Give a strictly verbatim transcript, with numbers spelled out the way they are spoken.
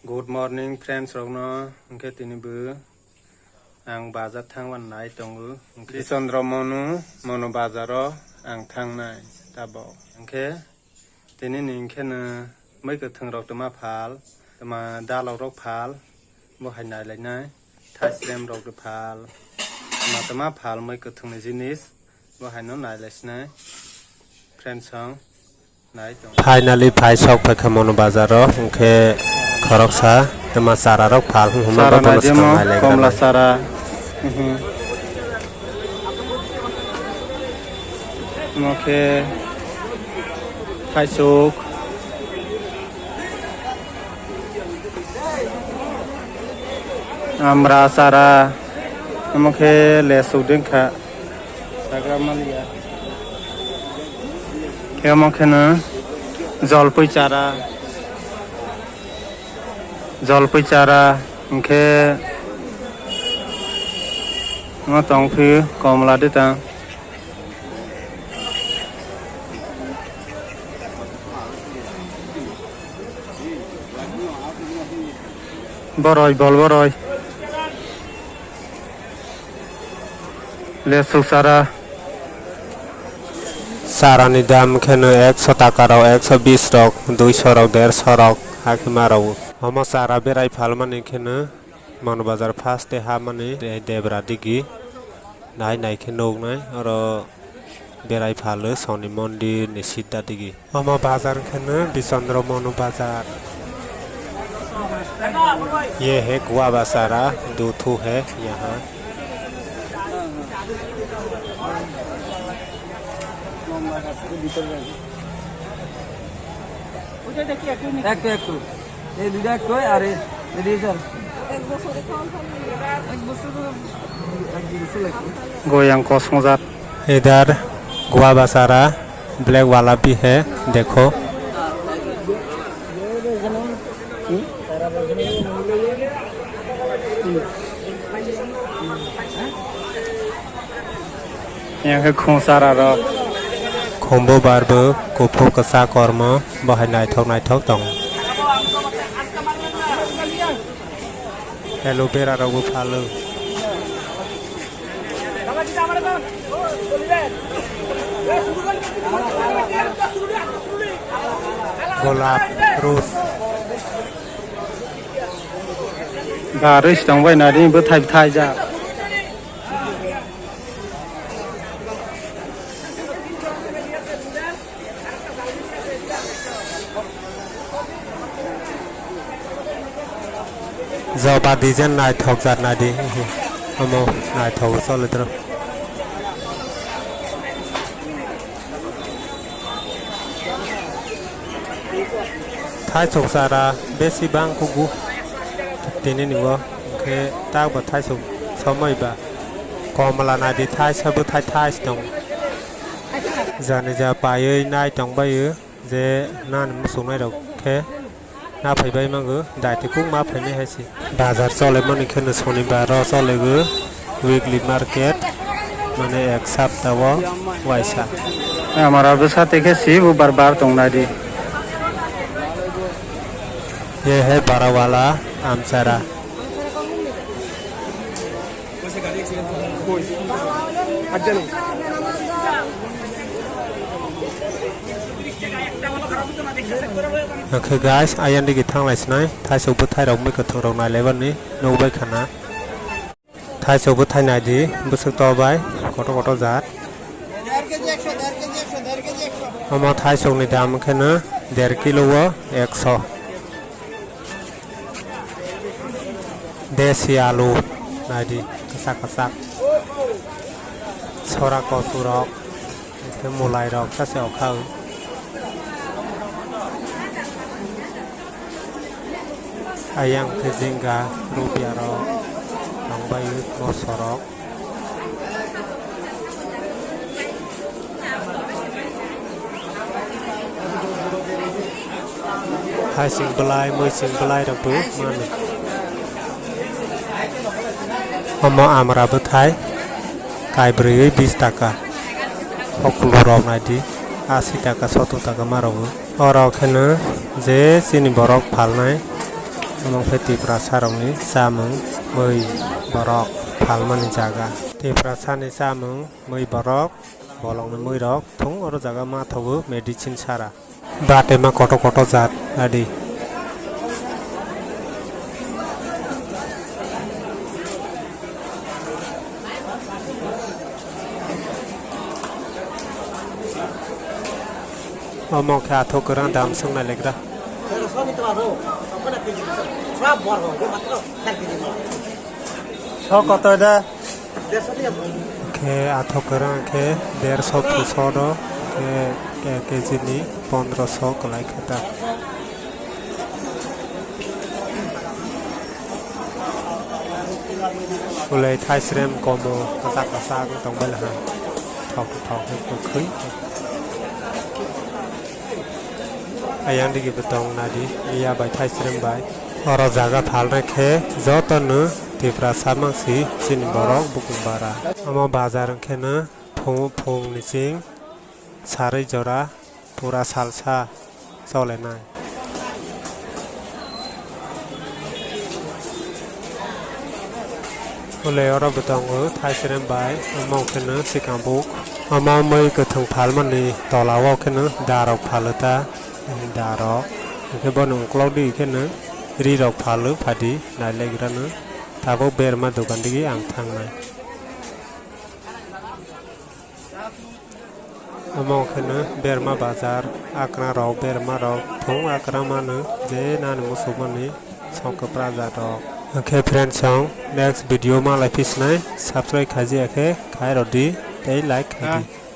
Good morning friends rokno, hwnkhe tini bo ang bazar thangma nai tongo. Hwnkhe Chandra Monu, Monu bazaro ang thangnai tabok. Hwnkhe tini ni hwnkhe no mui kwthwng rok tongma phal, toma dalok rok phal, bo hai nai lainai, thaisrem rok de phal, toma toma phal mui kwthwng ni jinis, bo hai no nai laisinai friends rok. Finally phai sok phaikha Monu bazaro, hwnkhe khoroksa toma chara rok phal hwnma chara bono naidemo, swkang nai lai komla gra. Chara. Mhm. Omo khe thaisuk. Amra chara. Omo khe lesuk dengkha. Chagra maliya. Khe omo kheno jolpui chara. Jolpui chara hwnkhe omo tongphio komla de tang. Boroi, bol boroi. Lesuk chara. Chara ni dam kheno ekso taka rok, ekso bis rok, duiso rok, derso rok, hakhe ma rw. Omo chara berai phalmani kheno Monu bazar first tei hamani tei debra digi nai nai khe nuknai oro. Berai phalo Soni mondir ni sida digi. Omo bazar wngkha no Bisondro Monu bazar. Ye hai Goa ba chara, duthu hai yaha. Ekko, ekko. Ei duita ekko, are, ei duita. Ek bosor, ek bosor, ek bosor. Goyang kosongjak. Idhar Goa ba chara, black wala bhi hai, dekho. Yang khe khung chara rok. Khumbu barbo kuphur kwchak kormo, bo hai naithok naithok tongo. Aloe vera rok bo phalo. Golap, rose. Ba rwis tong bai nadi bwthai bwthai ja. Joba design naithok jak nadi. Omo naithok choli tro. Thaisok chara besi bang kugu tini nibo, hwnkhe takbo thaisok somoi ba komla nadi thaisa bwthai thais tongo. Jani ja paiwi nai tongbaio je nani muchungnai rok khe naphai bai mango, daitwi kuk ma phainai hai se. Bazar cholemani kheno sonibaro cholego, weekly market, mane ek saptao waisa. Amara bwsa tei khe si bubar bar tongnai di. Ye hai barawala amchara. Okay guys, ayang digi thanglai sinai, thaisok bwthai rok mui kwthwng rok nai laibani nukbai khana. Thaisok bwthai nai di, bwswk to bai, kotor kotor jat. Omo thaisok ni dam kheno der kilo o ekso. Desi alu, naidi, kwchak kwchak. Sora kosu rok, hwnkhe mwlai rok, sache okha o. Ayang khe jingga, rubia rok, tongbai moso rok. Haising bwlai, mwising bwlai rokbo mano. Omo amra bwthai kaibrwi bis taka. Hokulu rok naidi, asi taka, soto taka ma rogo. Oro kheno je chini borok phalnai, Omo khe Tiprasa rokni chamung, mui borok phalmani jaga. Tiprasa ni chamung, mui borok, bolongni mui rok thung oro jaga ma thogo medicine sara. Batema koto koto jat adi. Omo khe athok kwrwng dam swngnai legra. Sok koto da? Khe athok kwrwng khe derso phuso do, khe kg ni pondroso kwlai khe ta. Ulai thaisrem komo kwchak kwchak tongbai laha. Thok thok khe kwkhwi. Ayang digi bo tong nadi, iya bai thaisrem bai. Oro jaga phalnai khe joto no Tiprasa mangsi chini borok bukung bara. Omo bazar wngkhe no phung phung ni ching sarwi jora pura salsa cholenai. Ulai oro bo tongo thaisrem bai, omo khe no swkang buk. Omo mui kwthwng phalmani tola o khe no da rok phalo ta, da rok. Hwnkhe bono uklok di khe no ri rok phalo phadi nailegra no. Tabuk berma dogan digi ang thangnai. Omo khe no berma bazar, akra rok, berma rok, thung akra mano, je nani muchungmani song kwpra jat rok. Hwnkhe friends song, next video malai phisnai, subscribe khajiya khe khai rw di tei like khai di.